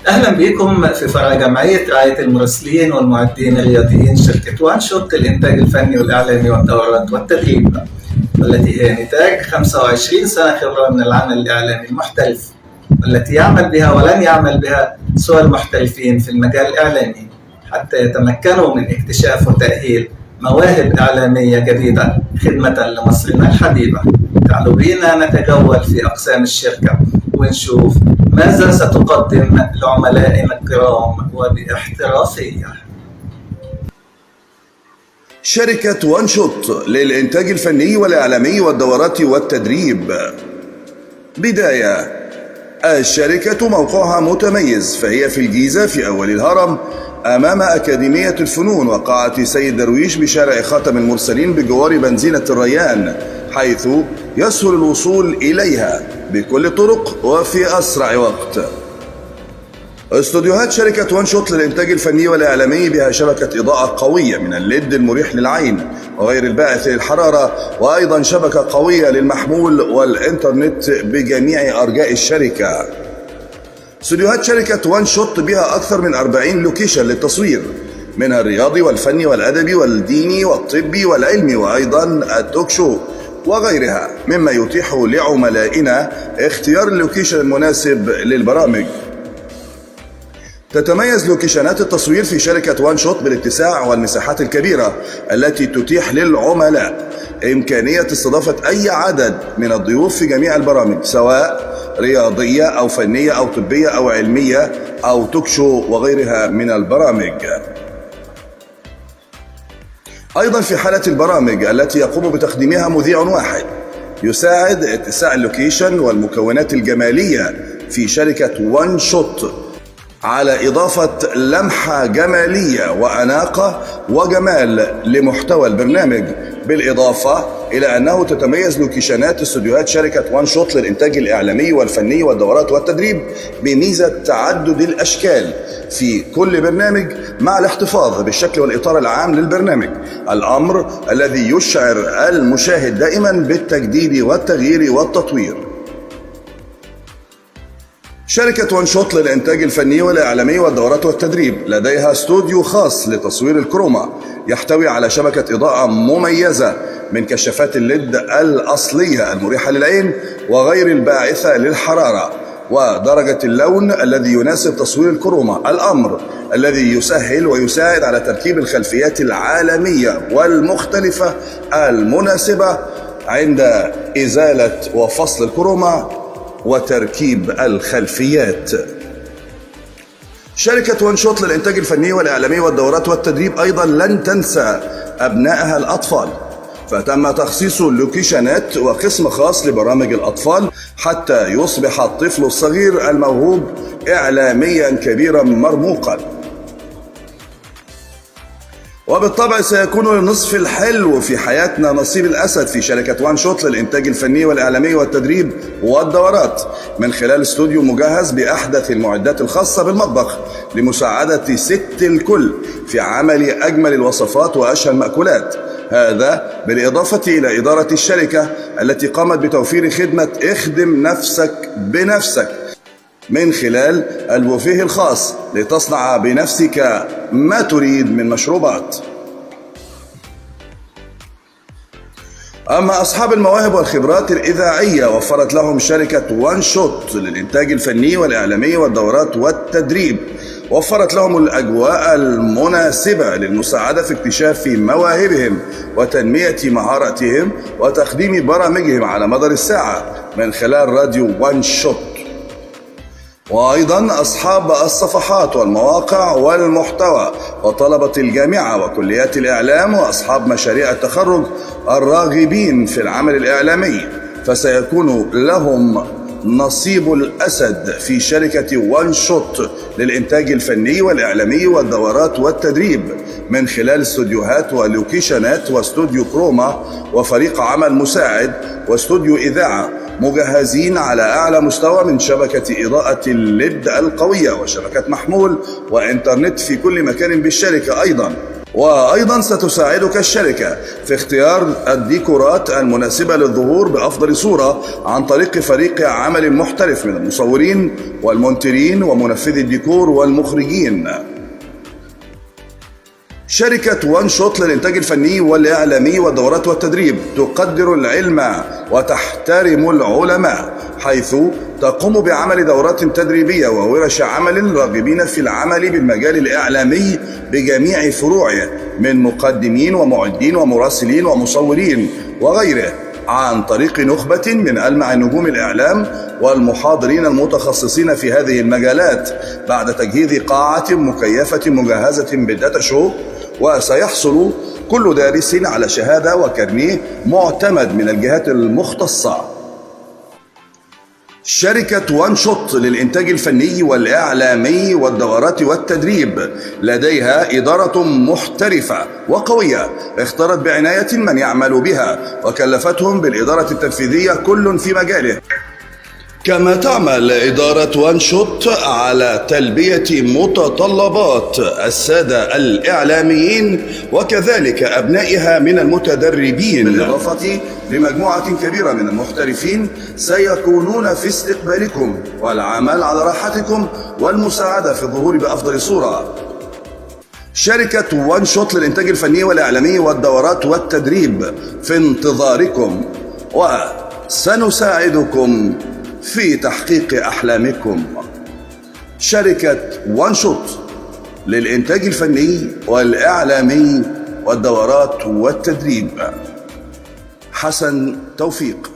أهلا بكم في فرع جمعية رعاية المراسلين والمعدين الرياضيين شركة وان شوت للإنتاج الفني والإعلامي والدورات والتدريب، والتي هي نتاج 25 سنة خبرة من العمل الإعلامي المحترف، والتي يعمل بها ولن يعمل بها سوى المحترفين في المجال الإعلامي حتى يتمكنوا من اكتشاف وتأهيل مواهب إعلامية جديدة خدمة لمصرنا الحبيبة. تعالوا بينا نتجول في أقسام الشركة ونشوف ماذا ستقدم لعملائنا الكرام وباحترافية. شركة وان شوت للإنتاج الفني والإعلامي والدورات والتدريب. بداية، الشركة موقعها متميز، فهي في الجيزة في أول الهرم أمام أكاديمية الفنون وقاعة سيد درويش بشارع خاتم المرسلين بجوار بنزينة الريان، حيث يسهل الوصول إليها بكل الطرق وفي أسرع وقت. استوديوهات شركة وان شوت للإنتاج الفني والإعلامي بها شبكة إضاءة قوية من الليد المريح للعين وغير الباعث للحرارة، وأيضا شبكة قوية للمحمول والإنترنت بجميع أرجاء الشركة. استوديوهات شركة وان شوت بها أكثر من 40 لوكيشن للتصوير، منها الرياضي والفني والأدبي والديني والطبي والعلمي وأيضا التوك شو وغيرها، مما يتيح لعملائنا اختيار اللوكيشن المناسب للبرامج. تتميز لوكيشنات التصوير في شركة وان شوت بالاتساع والمساحات الكبيرة التي تتيح للعملاء إمكانية استضافة أي عدد من الضيوف في جميع البرامج، سواء رياضية أو فنية أو طبية أو علمية أو توك شو وغيرها من البرامج. أيضا في حالة البرامج التي يقوم بتقديمها مذيع واحد، يساعد اتساع اللوكيشن والمكونات الجمالية في شركة وان شوت على إضافة لمحة جمالية وأناقة وجمال لمحتوى البرنامج، بالإضافة إلى أنه تتميز لوكيشنات استوديوهات شركة وان شوت للإنتاج الإعلامي والفني والدورات والتدريب بميزة تعدد الأشكال في كل برنامج مع الاحتفاظ بالشكل والإطار العام للبرنامج، الأمر الذي يشعر المشاهد دائما بالتجديد والتغيير والتطوير. شركة وان شوت للإنتاج الفني والإعلامي والدورات والتدريب لديها استوديو خاص لتصوير الكروما، يحتوي على شبكة إضاءة مميزة من كشافات الليد الأصلية المريحة للعين وغير الباعثة للحرارة، ودرجة اللون الذي يناسب تصوير الكروما، الأمر الذي يسهل ويساعد على تركيب الخلفيات العالمية والمختلفة المناسبة عند إزالة وفصل الكروما وتركيب الخلفيات. شركة وان شوت للإنتاج الفني والإعلامي والدورات والتدريب أيضا لن تنسى أبنائها الأطفال، فتم تخصيص اللوكيشنات وقسم خاص لبرامج الأطفال حتى يصبح الطفل الصغير الموهوب إعلاميا كبيرا مرموقا. وبالطبع سيكون للنصف الحلو في حياتنا نصيب الأسد في شركة وان شوت للإنتاج الفني والإعلامي والتدريب والدورات، من خلال استوديو مجهز بأحدث المعدات الخاصة بالمطبخ لمساعدة ست الكل في عمل أجمل الوصفات وأشهى المأكولات، هذا بالإضافة إلى إدارة الشركة التي قامت بتوفير خدمة اخدم نفسك بنفسك من خلال البوفيه الخاص لتصنع بنفسك ما تريد من مشروبات. أما أصحاب المواهب والخبرات الإذاعية وفرت لهم شركة وان شوت للإنتاج الفني والإعلامي والدورات والتدريب، وفرت لهم الأجواء المناسبة للمساعدة في اكتشاف مواهبهم وتنمية مهاراتهم وتقديم برامجهم على مدار الساعة من خلال راديو وان شوت. وأيضا أصحاب الصفحات والمواقع والمحتوى وطلبة الجامعة وكليات الإعلام وأصحاب مشاريع التخرج الراغبين في العمل الإعلامي، فسيكون لهم نصيب الأسد في شركة وان شوت للإنتاج الفني والإعلامي والدورات والتدريب، من خلال استوديوهات ولوكيشنات واستوديو كروما وفريق عمل مساعد واستوديو إذاعة مجهزين على أعلى مستوى من شبكة إضاءة الليد القوية وشبكة محمول وإنترنت في كل مكان بالشركة. أيضا وأيضا ستساعدك الشركة في اختيار الديكورات المناسبة للظهور بأفضل صورة عن طريق فريق عمل محترف من المصورين والمونترين ومنفذي الديكور والمخرجين. شركة وان شوت للإنتاج الفني والإعلامي والدورات والتدريب تقدر العلم وتحترم العلماء، حيث تقوم بعمل دورات تدريبية وورش عمل للراغبين في العمل بالمجال الإعلامي بجميع فروعه من مقدمين ومعدين ومراسلين ومصورين وغيره، عن طريق نخبة من ألمع نجوم الإعلام والمحاضرين المتخصصين في هذه المجالات، بعد تجهيز قاعة مكيفة مجهزة بالداتا شو. وسيحصل كل دارس على شهادة وكارنيه معتمد من الجهات المختصة. شركة وان شوت للإنتاج الفني والإعلامي والدورات والتدريب لديها إدارة محترفة وقوية اختارت بعناية من يعمل بها وكلفتهم بالإدارة التنفيذية كل في مجاله. كما تعمل إدارة وان شوت على تلبية متطلبات السادة الإعلاميين وكذلك أبنائها من المتدربين، بالإضافة لمجموعة كبيرة من المحترفين سيكونون في استقبالكم والعمل على راحتكم والمساعدة في الظهور بأفضل صورة. شركة وان شوت للإنتاج الفني والإعلامي والدورات والتدريب في انتظاركم، وسنساعدكم في تحقيق أحلامكم. شركة وان شوت للإنتاج الفني والإعلامي والدورات والتدريب. حسن توفيق.